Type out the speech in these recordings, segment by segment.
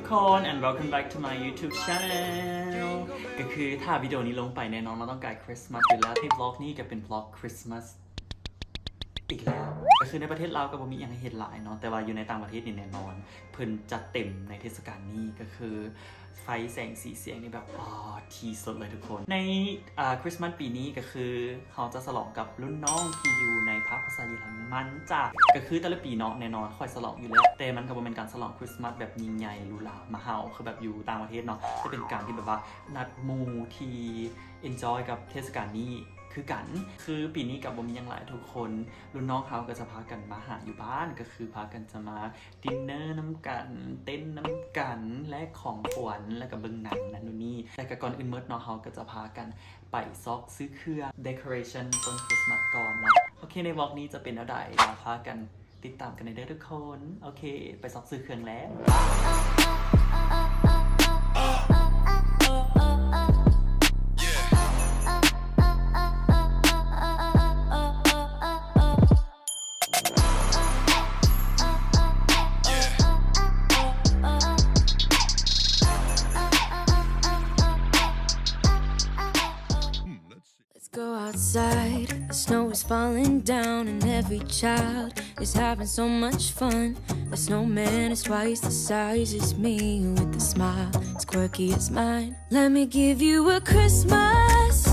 Con and welcome back to my YouTube channel. ກໍຄືຖ້າວິດີໂອນີ້ລົງໄປແນ່ນອນວ່າຕ້ອງກາຍຄຣິສມາສຢູ່ແລ້ວ. ໃນວລັອກນີ້ກໍເປັນວລັອກຄຣິສມາສອີກແລ້ວ. ກໍຄືໃນປະເທດລາວກໍບໍ່ມີຫຍັງໃຫ້ເຮັດຫຼາຍເນາະ, ແຕ່ວ່າຢູ່ໃນຕ່າງປະເທດນີ້ແນ່ນອນ ເພິ່ນຈັດເຕັມໃນເທດສະການນີ້ ກໍຄືໄຟແສງສີສຽງນີ້ແບບ ອໍ ທີ່ສຸດເລີຍທຸກຄົນ. ໃນ ອາ ຄຣິສມາສປີນີ້ກໍຄືເຮົາຈະສະຫຼອງກັບລຸ້ນນ້ອງທີ່ຢູ່ໃນພາກພາສາເຢຍລະມັນຈ້າ. ກໍຄືແຕ່ລະປີເນາະ ແນ່ນອນຂ້ອຍສະຫຼອງຢູ່ແລ້ວ, ແຕ່ມັນກໍບໍ່ແມ່ນການສະຫຼອງຄຣິສມາສແບບຍິ່ງໃຫຍ່ຫຼູຫຼາມະເຫົາ ຄືແບບຢູ່ຕ່າງປະເທດເນາະ, ແຕ່ເປັນການທີ່ແບບວ່ານັດໝູ່ທີ່ enjoy ກັບເທດສະການນີ້ຄືກັນ. ຄືປີນີ້ກໍບໍ່ມີຫຍັງຫຼາຍທຸກຄົນ, ລຸ້ນນ້ອງເຮົາກໍຈະພາກັນມາຫາຢູ່ບ້ານ, ກໍຄືພາກັນຈະມາ ດິນເນີນຳກັນ, ເຕັ້ນນຳກັນ, ແລກຂອງຂວັນ ແລ້ວກໍເບິ່ງໜັງນັ້ນໂນ່ນນີ້. ແຕ່ກໍກ່ອນອື່ນໝົດເນາະ ເຮົາກໍຈະພາກັນໄປຊອກຊື້ເຄື່ອງ decoration ຕົ້ນຄຣິສມາສກ່ອນເນາະ. ໂອເຄ ໃນວລັອກນີ້ຈະເປັນແນວໃດ ມາພາກັນຕິດຕາມກັນໄດ້ເດີທຸກຄົນ. ໂອເຄ ໄປຊອກຊື້ເຄື່ອງແລ້ວ. Let's go outside. The snow is falling down and every child is having so much fun. The snowman is twice the size as me with a smile as quirky as mine. Let me give you a Christmas,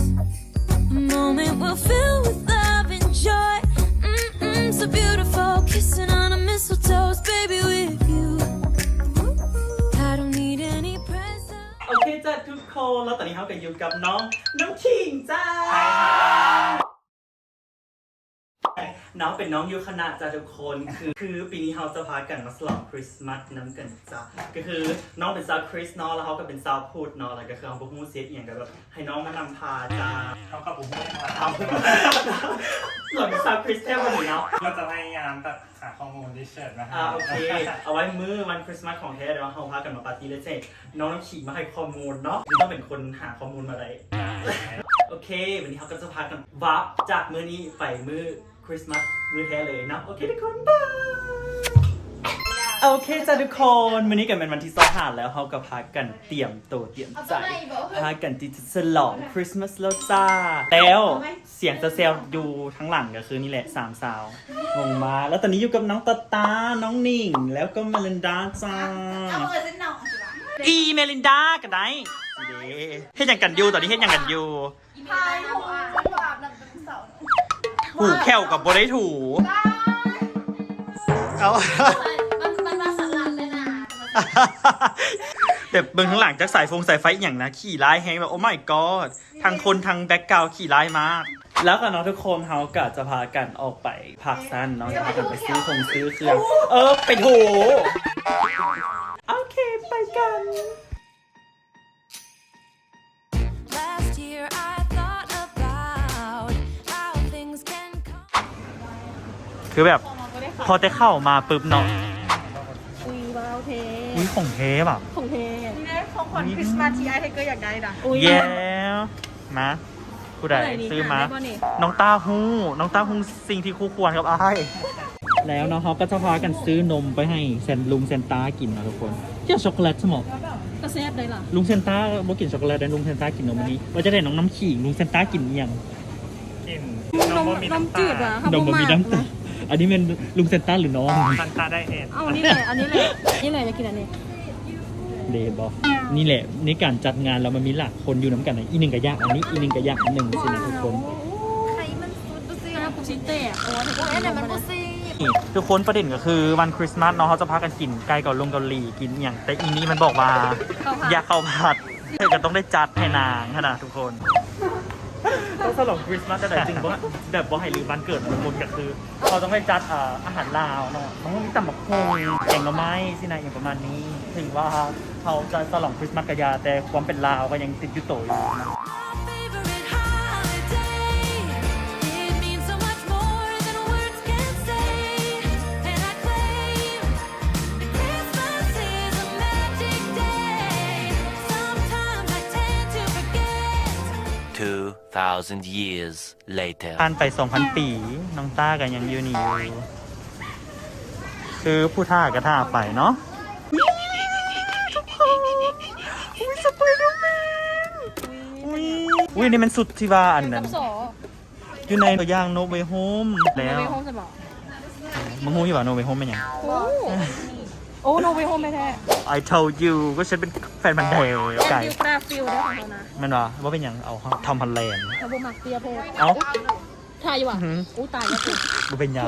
a moment we'll fill with love and joy. Mm-mm, so beautiful, kissing on a mistletoe's baby with you. I don't need any presents. ໂອເຄຈ້າທຸກຄົນ ແລ້ວຕອນນີ້ເຮົາກໍຢູ່ກັບນ້ອງນ້ຳຂິງຈ້າ. ນ້ອງເປັນນ້ອງຢູ່ຄະນະຈ້າທຸກຄົນ. ຄື ຄືປີນີ້ເຮົາຈະພາກັນມາສະຫຼອງຄຣິສມາສນຳກັນຈ້າ. ກໍຄືນ້ອງເປັນຊາວຄຣິສເນາະ ແລ້ວເຮົາກໍເປັນຊາວພຸດເນາະ, ແລ້ວກໍຄືເຮົາບໍ່ຮູ້ຊິເຮັດອີ່ຫຍັງ ກໍແບບໃຫ້ນ້ອງມານຳພາຈ້າ. ເຮົາກໍບໍ່ຮູ້ ເຮົາ ເຮົາເປັນຊາວຄຣິສແທ້ບໍ່ນີ້ເນາະ. ກໍຈະພະຍາຍາມແບບ ຫາຂໍ້ມູນ research ມາໃຫ້. ອ່າ ໂອເຄ ເອົາໄວ້ມື້ວັນຄຣິສມາສຂອງແທ້ ດຽວເຮົາພາກັນມາປາຕີ້ ແລ້ວຊິໃຫ້ນ້ອງນ້ຳຂິງມາໃຫ້ຂໍ້ມູນເນາະ. ຕ້ອງເປັນຄົນຫາຂໍ້ມູນມາໄດ້. ໂອເຄ ວັນນີ້ເຮົາກໍຈະພາກັນວັບຈາກມື້ນີ້ໄປມື້ຄຣິສມາສມື້ແທ້ເລີຍເນາະ. ໂອເຄທຸກຄົນ ບາຍ. ໂອເຄຈ້າທຸກຄົນ ມື້ນີ້ກໍແມ່ນວັນທີຊາວຫ້າແລ້ວ ເຮົາກໍພາກັນຕຽມໂຕຕຽມໃຈ ພາກັນທີ່ຈະສະຫຼອງຄຣິສມາສແລ້ວຈ້າ. ແລ້ວ ສຽງແຊວໆຢູ່ທາງຫຼັງກໍຄືນີ້ແຫຼະ ສາມສາວລົງມາ. ແລ້ວຕອນນີ້ຢູ່ກັບນ້ອງຕາຕາ ນ້ອງໜິງ ແລ້ວກໍເມລິນດາຈ້າ. ອີເມລິນດາກໍໄດ້. ເດ້ ເຮັດຫຍັງກັນຢູ່? ຕອນນີ້ເຮັດຫຍັງກັນຢູ່? ຫູແຂ້ວກໍບໍ່ໄດ້ຖູ. ເອົາ ມັນ ມັນມາສັນຫຼັງແດ່ນະ. ແບບເບິ່ງທາງຫຼັງ ຈັກສາຍຟົງສາຍໄຟອີ່ຫຍັງນະ ຂີ້ຮ້າຍແຮງ ແບບ Oh my god ທັງຄົນທັງ background ຂີ້ຮ້າຍມາກ. ແລ້ວກໍເນາະທຸກຄົນ ເຮົາກໍຈະພາກັນອອກໄປພັກຊັ້ນເນາະ ຈະພາກັນໄປຊື້ຄົງຊື້ເຄື່ອງ ເອີ ໄປຖູ. ໂອເຄ ໄປກັນ. Last year I thought about how things can come. ຄືແບບ ພໍແຕ່ເຂົ້າມາປຶບເນາະ ອຸຍ ວ້າວແທ້ ອຸຍ ຂອງແທ້ວ່ະ ຂອງແທ້. ນີ້ເດ້ ຂອງຂວັນຄຣິສມາສທີ່ອ້າຍໄທເກີຢາກໄດ້ນະ. ອຸຍ ແຢ້ ມາ ຜູ້ໃດຊື້ມາ? ນ້ອງຕ້າຮູ້ ນ້ອງຕ້າຮູ້ສິ່ງທີ່ຄູ່ຄວນກັບອ້າຍ. ແລ້ວເນາະ ເຮົາກໍຈະພາກັນຊື້ນົມໄປໃຫ້ແຊນ ລຸງແຊນຕ້າກິນເນາະທຸກຄົນ. ກິນຊັອກໂກແລັດຊະໝໍ. ກໍແຊບໄດ໋ລະ. ລຸງແຊນຕ້າບໍ່ກິນຊັອກໂກແລັດເດ້ ລຸງແຊນຕ້າກິນນົມອັນນີ້. ວ່າຈັ່ງໃດ ນ້ອງນ້ຳຂິງ ລຸງແຊນຕ້າກິນອີ່ຫຍັງ? ກິນນົມ ນົມບໍ່ມີນ້ຳຕານ ນົມບໍ່ມີນ້ຳຕານ. ອັນນີ້ແມ່ນລຸງແຊນຕ້າຫຼືນ້ອງ? ແຊນຕ້າໄດເອດ. ເອົາ ອັນນີ້ແຫຼະ ອັນນີ້ແຫຼະ ນີ້ແຫຼະ ຢາກກິນອັນນີ້. ເດ້ ເຫັນບໍ່? ນີ້ແຫຼະ ໃນການຈັດງານແລ້ວມັນມີຫຼາຍຄົນຢູ່ນຳກັນນະ ອີ່ໜຶ່ງກໍຢາກອັນນີ້ ອີ່ໜຶ່ງກໍຢາກອັນໜຶ່ງຊີ້ນະທຸກຄົນ. ໄຂ່ມັນສຸດບໍ່ຊິ ກູຊິແຕກ. ໂອ້ຍ ອັນນັ້ນມັນບໍ່ຊິ. ນີ້ທຸກຄົນ ປະເດັນກໍຄືວັນຄຣິສມາສເນາະ ເຮົາຈະພາກັນກິນໄກ່ເກົາຫຼົງເກົາຫຼີ ກິນອີ່ຫຍັງ ແຕ່ອີ່ນີ້ມັນບອກວ່າຢາກເຂົ້າຜັດ ເພິ່ນກໍຕ້ອງໄດ້ຈັດໃຫ້ນາງຫັ້ນນະທຸກຄົນ. ຕ້ອງສະຫຼອງຄຣິສມາສຈັ່ງໃດຈຶ່ງບໍ່ ແບບບໍ່ໃຫ້ລືມວັນເກີດທຸກຄົນ ກໍຄືເຮົາຕ້ອງໄດ້ຈັດ ເອີ ອາຫານລາວເນາະ ຕ້ອງມີຕຳບັກຫຸ່ງ ແກງໜໍ່ໄມ້ຊີ້ນະ ອີ່ຫຍັງປະມານນີ້ ເຖິງວ່າເຮົາຈະສະຫຼອງຄຣິສມາສກໍຢ່າ ແຕ່ຄວາມເປັນລາວກໍຍັງຕິດຢູ່ໂຕຢູ່. My favorite holiday, it means so much more than words can say, and I claim Christmas is a magic day. Sometimes I tend to forget. Two thousand years later. ຜ່ານໄປສອງພັນປີ ນ້ອງຕ້າກໍຍັງຢູ່ນີ້ຢູ່ ຄືຜູ້ຖ້າກໍຖ້າໄປເນາະ. ນີ້ທຸກ ອຸ້ຍ ນີ້ແມ່ນຊຸດທີ່ວ່າອັນນັ້ນ ຢູ່ໃນຕົວຢ່າງ No Way Home ແລ້ວ No Way Home ຊັ້ນບໍ? ມຶງຮູ້ຢູ່ວ່າ No Way Home ແມ່ນຫຍັງ? ໂອ້ No Way Home ແທ້ໆ. I told you ກໍ Shan ເປັນແຟນພັນແທ້ ໄກ່ ແມ່ນບໍ່? ບໍ່ເປັນຫຍັງ ເອົາ Tom Holland ເຮົາບໍ່ມັກເຕ້ຍໂພດ. ເອົ້າ ຖ່າຍຢູ່ຫວາ? ອູ້ ຕາຍແລ້ວກູ ບໍ່ເປັນຫຍັງ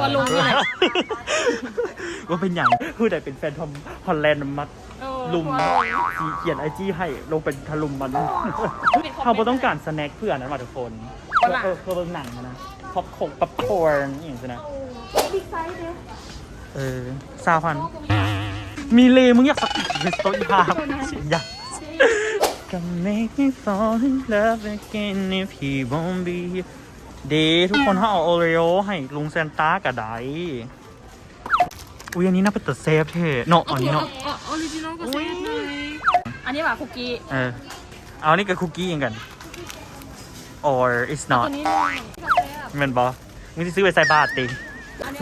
ບໍ່ເປັນຫຍັງ. ຜູ້ໃດເປັນແຟນ Tom Holland ມັກ ເອີ ລຸມ ຊິຂຽນໄອຈີໃຫ້ ລົງໄປຖະລຸມມັນ. ເຮົາບໍ່ຕ້ອງການສະແນັກເພື່ອນັ້ນຫວາທຸກຄົນ ເພື່ອເບິ່ງໜັງຫັ້ນນະ ປັອບຄົງປັອບຄອນອີ່ຫຍັງຊີ້ນະ. ເອີ ຊາວພັນ ມີເລ ມຶງຢາກສັກ Crystal ອີ່ຫ່າ Yes. Come make me fall in love again if he won't be here. ເດ້ ທຸກຄົນ ເຮົາເອົາໂອເຣໂອໃຫ້ລຸງຊານຕາກໍໄດ້. ອຸ້ຍ ອັນນີ້ໜ້າເປັນຕາແຊບແທ້ເນາະ ອັນນີ້ເນາະ. ອໍຣິຈິນອລກໍແຊບເລີຍ. ອັນນີ້ຫວາຄຸກກີ້? ເອີ ເອົາ ອັນນີ້ກໍຄຸກກີ້ຄືກັນ or it's not ແມ່ນບໍ່? ມຶງຊິຊື້ໄປໃສ່ບາດຕິ?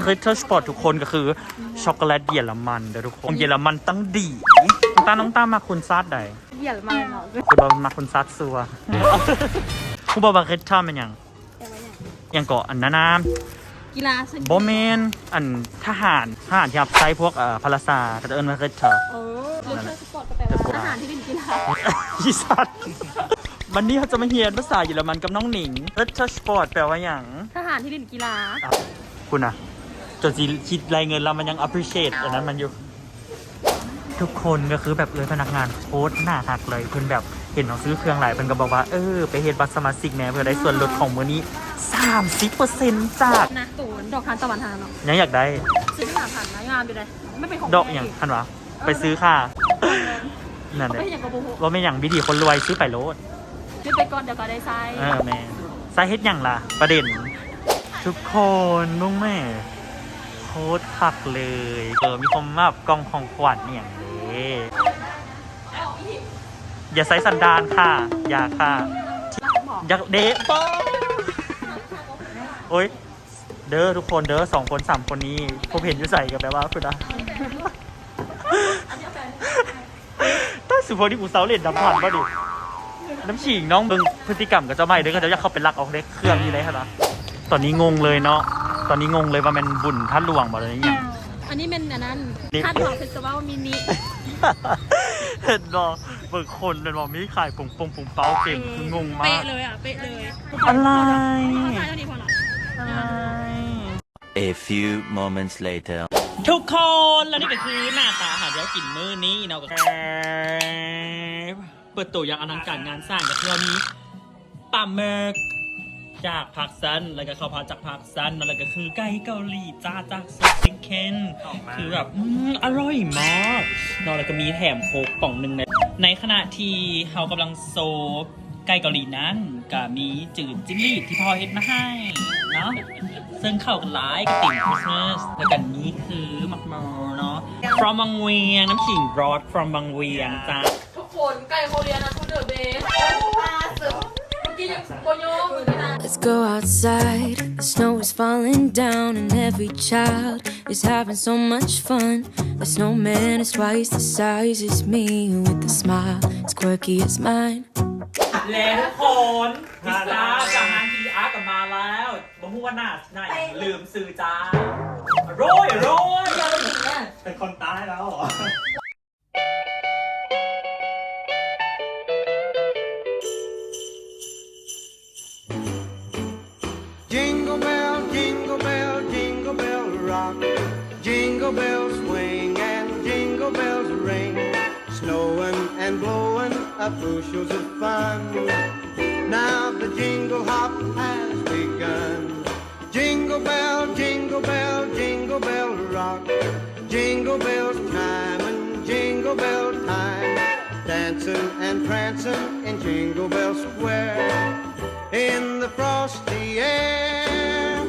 Ritter Sport ທຸກຄົນ ກໍຄືຊັອກໂກແລັດເຢຍລະມັນເດີທຸກຄົນ. ເຢຍລະມັນຕັ້ງດີ ນ້ອງຕ້າ ນ້ອງຕ້າມັກຄຸນຊາດໃດ? ເຢຍລະມັນເນາະ. ຄືບໍ່ມັກຄຸນຊາດຊົ່ວ. ຮູ້ບໍ່ວ່າ Ritter ແມ່ນຫຍັງ? ແປວ່າຫຍັງ? ຫຍັງເກາະ ອັນນັ້ນນະ ກິລາ ບໍ່ແມ່ນ ອັນທະຫານ ທະຫານທີ່ຮັບໃຊ້ພວກ ເອີ ພະລາຊາ ເຂົາຈະເອີ້ນວ່າ Ritter. ເອີ Ritter Sport ກໍແປວ່າທະຫານທີ່ຫຼິ້ນກິລາ. ອີສັດ ວັນນີ້ເຮົາຈະມາຮຽນພາສາເຢຍລະມັນກັບນ້ອງໜິງ. Ritter Sport ແປວ່າຫຍັງ? ທະຫານທີ່ຫຼິ້ນກິລາ. ພຸ້ນນະ ຈົນຊິຄິດໄລ່ເງິນແລ້ວ ມັນຍັງ appreciate ອັນນັ້ນມັນຢູ່. ທຸກຄົນກໍຄືແບບເອື້ອຍພະນັກງານໂຄດໜ້າຮັກເລີຍ. ເພິ່ນແບບເຫັນເຮົາຊື້ເຄື່ອງຫຼາຍ ເພິ່ນກໍບອກວ່າ ເອີ ໄປເຮັດບັດສະມາຊິກແດ່ ເພື່ອໄດ້ສ່ວນລົດຂອງມື້ນີ້ສາມສິບເປີເຊັນຈາກ ນະ ໂຕດອກທານຕະວັນຫັ້ນເນາະ. ຍັງຢາກໄດ້ ຊື້ໜ້າພັນນະ ງາມຢູ່ເດ. ມັນເປັນຂອງ ດອກຫຍັງຫັ້ນຫວາ? ເອີ ໄປຊື້ຄ່າ ນັ້ນແຫຼະ ບໍ່ແມ່ນຫຍັງ ວິທີຄົນລວຍ ຊື້ໄປໂລດ. ຊື້ໄປກ່ອນ ດຽວກໍໄດ້ໃຊ້. ເອີ ແມ່ນ. ໃຊ້ເຮັດຫຍັງລະ ປະເດັນ? ທຸກຄົນເບິ່ງແມ້ ໂຄດຄັກເລີຍ. ເອີ ມີຄວາມແບບກ່ອງຂອງຂວັນອີ່ຫຍັງເດ້. ຢ່າໃຊ້ສັນດານຄ່ະ ຢ່າຄ່ະ ຢາກເດະ ໂອ້ຍ ເດີທຸກຄົນເດີ ສອງຄົນສາມຄົນນີ້ ພົບເຫັນຢູ່ໃສກໍແບບວ່າພຸ້ນນະ. ຕາຍ ສຸພວກນີ້ ກູເຊົາຫຼິ້ນນຳພັນບໍ່ນີ້. ນ້ຳຂິງ ນ້ອງເບິ່ງພຶດຕິກຳຂະເຈົ້າໃໝ່ເດີ ຂະເຈົ້າຢາກເຂົ້າໄປລັກເອົາເລກເຄື່ອງຢູ່ໃດຫັ້ນນະ. ຕອນນີ້ງົງເລີຍເນາະ ຕອນນີ້ງົງເລີຍວ່າແມ່ນບຸນທາດຫຼວງບໍ່ ຫຼືອີ່ຫຍັງ. ອັນນີ້ແມ່ນອັນນັ້ນ ທາດຫຼວງເຟສຕິວັລມິນິ. ເຫັນບໍ່ ເບິ່ງຄົນແມ່ນບໍ່ ມີຂາຍປຸງປົງປຸງເປົ້າເຕັມ ຄືງົງມາກ. ເປະເລີຍອະ ເປະເລີຍ. ອະໄລ ອະໄລ. A few moments later. ທຸກຄົນ ແລະນີ້ກໍຄືໜ້າຕາອາຫານທີ່ເຮົາກິນມື້ນີ້ເນາະ ກໍເປີດໂຕຢ່າງອະລັງການງານສ້າງ ກໍຄືວ່າມີປາໝຶກຈາກພາກຊັນ ແລ້ວກໍເຂົ້າຜັດຈາກພາກຊັນເນາະ ແລ້ວກໍຄືໄກ່ເກົາຫຼີຈ້າ ຈາກ Soup Kitchen ຄືແບບ ອືມ ອະຮ່ອຍມາກເນາະ. ແລ້ວກໍມີແຖມໂຄກປ໋ອງໜຶ່ງ ໃນຂະນະທີ່ເຮົາກຳລັງໂຊ ໄກ່ເກົາຫຼີນັ້ນກະມີຈືນຈິ້ງຫຼີດທີ່ພໍ່ເຮັດມາໃຫ້ເນາະ ເຊິ່ງເຂົ້າກັນຫຼາຍກັບທີມຄຣິສມາສ. ແລ້ວກະນີ້ຄືໝາກເມົາເນາະ from ວັງວຽງ ນ້ຳຂິງ brought from ວັງວຽງຈ້າ. ທຸກຄົນ ໄກ່ເກົາຫຼີນະ to the best. ເມື່ອກີ້ຍັງບໍ່ຍອມເລີຍນະ. Let's go outside. The snow is falling down and every child is having so much fun. The snowman is twice the size as me with a smile as quirky as mine. ແລະທຸກຄົນ ພິຊຊ່າຈາກຮ້ານ ທີອາ ກໍມາແລ້ວ. ບໍ່ຮູ້ວ່າໜ້າ ໜ້າຫຍັງ ລືມຊື່ຈ້າ. ອະໂຣຍ ອະໂຣຍ. ເປັນຄົນໃຕ້ແລ້ວເຫລອ? Jingle bell, jingle bell, jingle bell rock. Jingle bells swing and jingle bells ring. Snowin' and blowin' up bushels of fun. Now the jingle hop has begun. Jingle bell, jingle bell, jingle bell rock. Jingle bells chime and jingle bell time. Dancin' and prancin' in Jingle Bell Square. In the frosty air.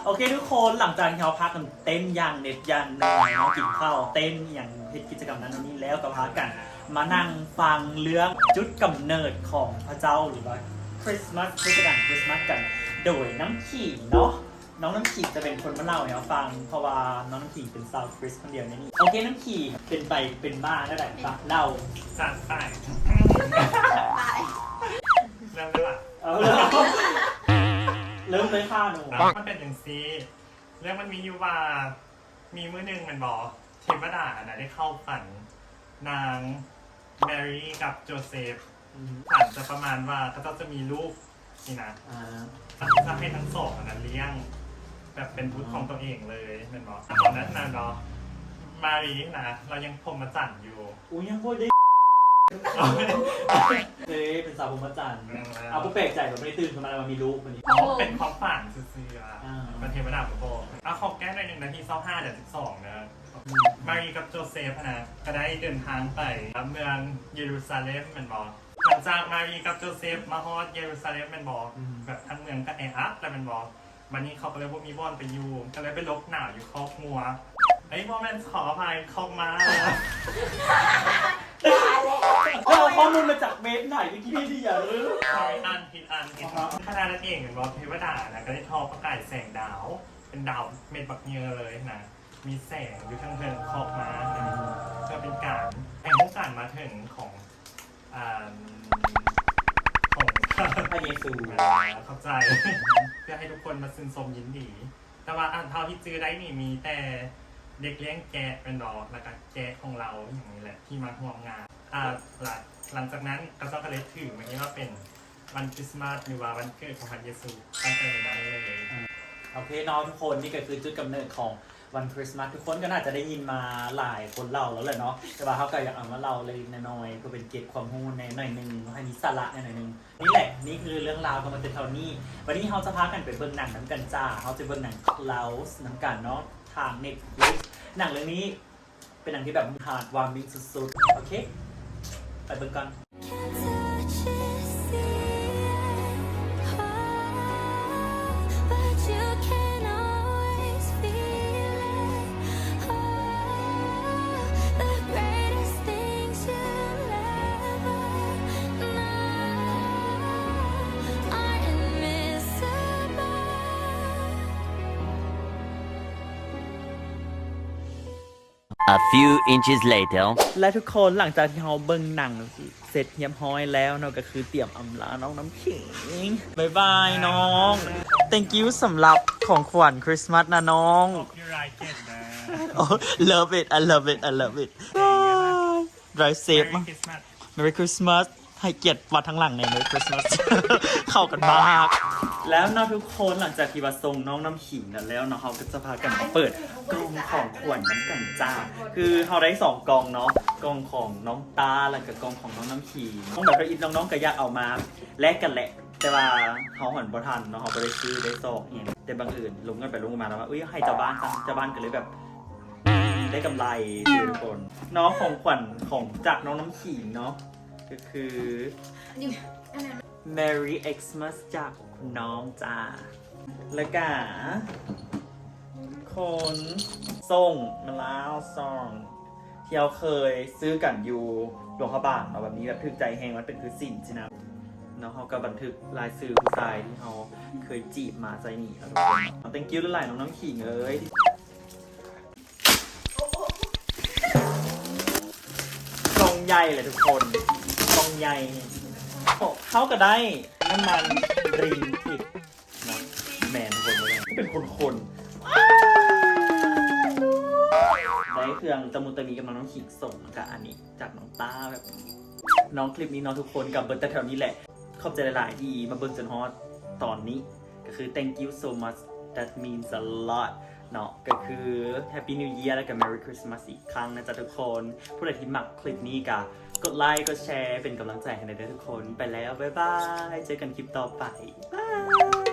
ໂອເຄທຸກຄົນ ຫຼັງຈາກທີ່ເຮົາພາກັນເຕັ້ນຢ່າງເໜັດຢ່າງເໜື່ອຍເນາະ ກິນເຂົ້າ ເຕັ້ນອີ່ຫຍັງ ເຮັດກິດຈະກຳນັ້ນໂນ່ນນີ້ແລ້ວ ກໍພາກັນມານັ່ງຟັງເລື່ອງຈຸດກຳເນີດຂອງພະເຈົ້າ ຫຼືວ່າຄຣິສມາສ ເທດສະການຄຣິສມາສກັນ ໂດຍນ້ຳຂິງເນາະ. ນ້ອງນ້ຳຂິງຈະເປັນຄົນມາເລົ່າໃຫ້ເຮົາຟັງ ເພາະວ່ານ້ອງນ້ຳຂິງເປັນຊາວຄຣິສຄົນດຽວໃນນີ້. ໂອເຄ ນ້ຳຂິງ ເປັນໄປເປັນມາແນວໃດ ເລົ່າ. ຈັດໄປ ເລີ່ມໄດ້ລະ. ເອີ ເລີ່ມເລີຍຄ່ະໜູ. ມັນເປັນຈັ່ງຊີ້ ເລື່ອງມັນມີຢູ່ວ່າ ມີມື້ໜຶ່ງແມ່ນບໍ່ ເທວະດານະໄດ້ເຂົ້າຝັນນາງແມຣີກັບໂຈເຊບ ອືມ ຝັນຈະປະມານວ່າເຂົາເຈົ້າຈະມີລູກ ນີ້ນະ ອ່າ ແລ້ວກໍຈະໃຫ້ທັງສອງອັນນັ້ນລ້ຽງ ແບບເປັນບຸດຂອງຕົວເອງເລີຍແມ່ນບໍ່? ຕອນນັ້ນນະເນາະ ມາຣີນະ ລາວຍັງພົມມະຈັນຢູ່. ອຸຍ ຍັງບໍ່ໄດ້ ເອີ ເປັນສາວພົມມະຈັນ. ເອີ ເອົາ ບໍ່ແປກໃຈ ບໍ່ໄດ້ຕື່ນຂຶ້ນມາແລ້ວວ່າມີລູກບັດນີ້. ເປັນຄວາມຝັນຊື່ໆ ວ່າ ອ່າ ມັນເທວະດາບໍ່ບອກ. ເອົາ ຂໍແກ້ໜ້ອຍໜຶ່ງນະ ທີຊາວຫ້າ ເດືອນສິບສອງເດີ. ມາຣີກັບໂຈເຊບນະ ກໍໄດ້ເດີນທາງໄປເມືອງເຢຣູຊາເລັມແມ່ນບໍ່? ຫຼັງຈາກມາຣີກັບໂຈເຊບມາຮອດເຢຣູຊາເລັມແມ່ນບໍ່? ອືມ ແບບທັງເມືອງກໍແອອັດແລ້ວແມ່ນບໍ່? ບັດນີ້ເຂົາກໍເລີຍບໍ່ມີບ່ອນໄປຢູ່ ກໍເລີຍໄປຫຼົບໜາວຢູ່ຄອກງົວ. ເອີຍ ບໍ່ແມ່ນ ຂໍອະໄພ ຄອກມ້າ. ເຈົ້າເອົາຂໍ້ມູນມາຈາກເວັບໄຫນ ວິກິພີເດຍ ເອີ ອ່ານຜິດ ອ່ານຜິດ. ຂະນະນັ້ນເອງແມ່ນບໍ່? ເທວະດານະ ກໍໄດ້ທໍພະກາຍແສງດາວ ເປັນດາວເມັດບັກເຍີເລີຍນະ. ມີແສງຢູ່ເທິງເຮືອນຄອກມ້າ ເພື່ອເປັນການໃຫ້ໂອກາດມາເຖິງຂອງ ອ່າ ຂອງພະເຢຊູ. ອາ ຂອບໃຈ ເພື່ອໃຫ້ທຸກຄົນມາຊື່ນຊົມຍິນດີ. ແຕ່ວ່າ ອາ ເທົ່າທີ່ຈື່ໄດ້ນີ້ ມີແຕ່ເດັກລ້ຽງແກະແມ່ນບໍ່? ແລ້ວກະແກະຂອງລາວຫຍັງນີ້ແຫຼະ ທີ່ມາຮ່ວມງານ. ອາ ຫຼັງ ຫຼັງຈາກນັ້ນເຂົາເຈົ້າກໍເລີຍຖືມານີ້ວ່າເປັນ ວັນຄຣິສມາສ ຫຼືວ່າວັນເກີດຂອງພະເຢຊູ ຕັ້ງແຕ່ມື້ນັ້ນເລີຍ. ອືມ ໂອເຄເນາະທຸກຄົນ ນີ້ກໍຄືຈຸດກຳເນີດຂອງວັນຄຣິສມາສ ທຸກຄົນກໍໜ້າຈະໄດ້ຍິນມາຫຼາຍຄົນເລົ່າແລ້ວແຫຼະເນາະ ແຕ່ວ່າເຮົາກໍຢາກເອົາມາເລົ່າເລັກໆນ້ອຍໆ ເພື່ອເປັນເກຣັດຄວາມຮູ້ແດ່ໜ້ອຍໜຶ່ງ ໃຫ້ມີສາລະແດ່ໜ້ອຍໜຶ່ງ. ນີ້ແຫຼະ ນີ້ຄືເລື່ອງລາວກໍມາແຕ່ເທົ່ານີ້. ບັດນີ້ເຮົາຈະພາກັນໄປເບິ່ງໜັງນຳກັນຈ້າ ເຮົາຈະເບິ່ງໜັງ Klaus ນຳກັນເນາະ ທາງ Netflix. ໜັງເລື່ອງນີ້ ເປັນໜັງທີ່ແບບ heartwarming ສຸດໆ. ໂອເຄ ໄປເບິ່ງກ່ອນ. A few inches later. ແລະ ທຸກຄົນ ຫຼັງຈາກທີ່ເຮົາເບິ່ງໜັງເສັດຮຽບຮ້ອຍແລ້ວເນາະ ກໍຄືຕຽມອຳລານ້ອງນ້ຳຂີງ. ບາຍບາຍນ້ອງ. Thank you ສຳລັບຂອງຂວັນຄຣິສມາສນະນ້ອງ. Hope you like it ນະ. Oh, love it, I love it, I love it. Bye. Drive safe. Merry Christmas. Merry Christmas. ໃຫ້ກຽດວ່າທາງຫຼັງແດ່ Merry Christmas. ເຂົ້າກັນມາກ. ແລ້ວເນາະທຸກຄົນ ຫຼັງຈາກທີ່ວ່າສົ່ງນ້ອງນ້ຳຂີງນັ້ນແລ້ວເນາະ ເຮົາກໍຈະພາກັນມາເປີດກ່ອງຂອງຂວັນນຳກັນຈ້າ. ຄືເຮົາໄດ້ສອງກ່ອງເນາະ ກ່ອງຂອງນ້ອງຕ້າ ແລ້ວກໍກ່ອງຂອງນ້ອງນ້ຳຂີງ. ນ້ອງແບບ if ນ້ອງໆກໍຢາກເອົາມາແລກກັນແຫຼະ ແຕ່ວ່າເຮົາຫັ້ນບໍ່ທັນເນາະ ເຮົາບໍ່ໄດ້ຊື້ໄດ້ຊອກຫຍັງ ແຕ່ບັງເອີນລົມກັນໄປລົມກັນມາແລ້ວວ່າ ອຸ້ຍ ໃຫ້ເຈົ້າບ້ານ ເຈົ້າບ້ານກໍເລີຍແບບ ໄດ້ກຳໄລ ຄືທຸກຄົນເນາະ. ຂອງຂວັນຂອງ ຈາກນ້ອງນ້ຳຂີງເນາະ ກໍຄື Merry Xmas ຈາກນ້ອງຈ້າ. ແລ້ວກະຄົນສົ່ງມາລາວ ສອງ ທີ່ເຮົາເຄີຍຊື້ກັນຢູ່ຫຼວງພະບາງເນາະ ແບບນີ້ແບບຖືກໃຈແຮງ ມັນເປັນຄືສິນຊີ້ນະເນາະ. ເຮົາກໍບັນທຶກລາຍຊື່ຜູ້ຊາຍທີ່ເຮົາເຄີຍຈີບມາໃສ່ນີ້ເນາະທຸກຄົນ. Thank you ຫຼາຍໆ ນ້ອງນ້ຳຂີງເອີຍ. ກ່ອງໃຫຍ່ແຫຼະທຸກຄົນ ກ່ອງໃຫຍ່. ເຮົາກໍໄດ້ນ້ຳມັນລິນທິບເນາະ ແມ່ນທຸກຄົນເລີຍ ເປັນຄົນໆ ໄດ້ເຄື່ອງຕະມຸຕະມິກັບນ້ອງນ້ຳຂີງສົ່ງ ແລ້ວກະອັນນີ້ຈາກນ້ອງຕ້າແບບນີ້ເນາະ. ຄລິບນີ້ເນາະທຸກຄົນ ກໍເບິດແຕ່ເທົ່ານີ້ແຫຼະ. ຂອບໃຈຫຼາຍໆ ທີ່ມາເບິ່ງຈົນຮອດຕອນນີ້ ກໍຄື thank you so much, that means a lot ເນາະ. ກໍຄື Happy New Year ແລ້ວກໍ Merry Christmas ອີກຄັ້ງນະຈ໊ະທຸກຄົນ. ຜູ້ໃດທີ່ມັກຄລິບນີ້ກໍກົດໄລ ກົດແຊ ເປັນກຳລັງໃຈໃຫ້ແດ່ເດີທຸກຄົນ. ໄປແລ້ວ ບາຍບາຍ ເຈີກັນຄລິບຕໍ່ໄປ ບາຍ.